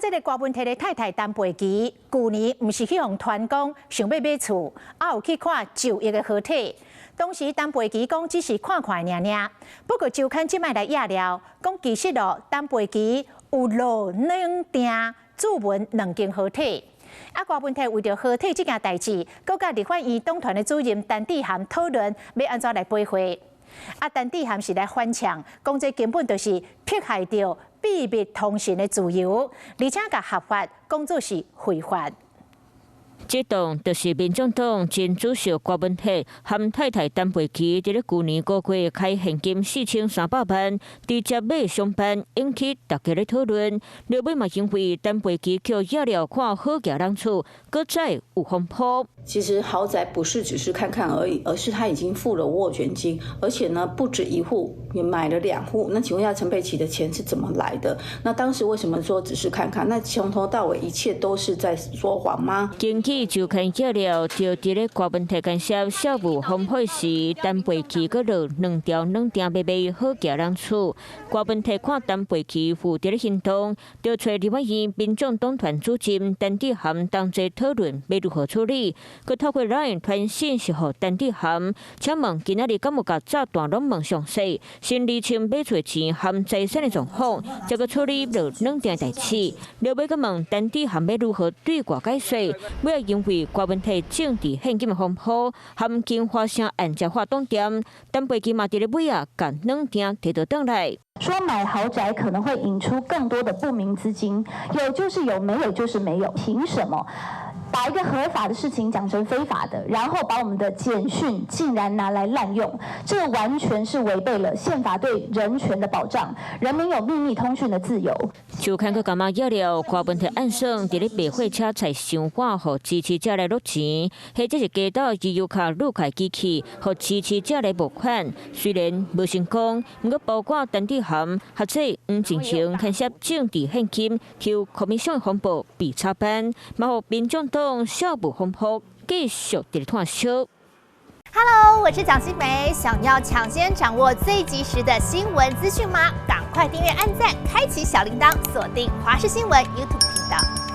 這个郭文鐵的太太陳佩琪，舊年毋是去予傳講想欲買厝，啊有去看9億的好體。當時陳佩琪講只是看看爾爾，不過周刊這擺來揭料，講其實咯，陳佩琪有落軟訂注文兩間好體。啊，郭文鐵為著好體這件代誌，閣佮立法院黨團的主任陳智菡討論欲按怎來賠貨。啊，陳智菡是來反嗆，講這根本就是迫害著秘密通訊的自由，而且共合法講做是非法。這棟就是民眾黨前主席郭文鐵和太太陳佩琪，佇咧舊年5月開現金4300萬，直接買商辦，引起大家咧討論。後尾嘛因為陳佩琪予揭料看好額人厝，閣再有風波。其實豪宅不是只是看看而已，而是他已經付了斡旋金，而且呢不止一戶，也買了兩戶。那請問一下陳佩琪的錢是怎麼來的？那當時為什麼說只是看看？那從頭到尾一切都是在說謊嗎？根據周刊揭料，就佇咧郭文鐵牽涉校務風波時，陳佩琪閣落兩條軟訂欲賣好額人厝。郭文鐵看陳佩琪負責咧行動，就揣立法院民眾黨團主任陳智菡同齊討論欲如何處理。閣透過 LINE 傳訊息予陳智菡，請問今仔日敢有共炸彈攏問詳細，先釐清買厝錢和財產的狀況，再閣處理落軟訂代誌。後尾閣問陳智菡欲如何對外解說，尾仔因為郭文鐵政治獻金的風波，含金華城案捷化當店，陳佩琪嘛佇咧尾仔共軟訂提倒轉來。說買豪宅可能會引出更多的不明資金，有就是有，沒有就是沒有，憑什麼把一個合法的事情講成非法的，然後把我們的簡訊竟然拿來濫用，這完全是違背了憲法對人權的保障，人民有秘密通訊的自由。周刊閣感覺揭料，郭文鐵暗算佇咧賣貨車載傷款，予支持者來落錢，或者是加到悠遊卡擼開機器，予支持者來募款。雖然無成功，毋過包括陳智菡、學者黃進興牽涉政治獻金，抽柯米上風暴被插班，嘛予民眾黨校務風波繼續佇咧炭燒。 Hello，我是蔣新梅，想要搶先掌握最及時的新聞資訊嗎？趕快訂閱、按讚、開啟小鈴鐺，鎖定華視新聞 YouTube 頻道。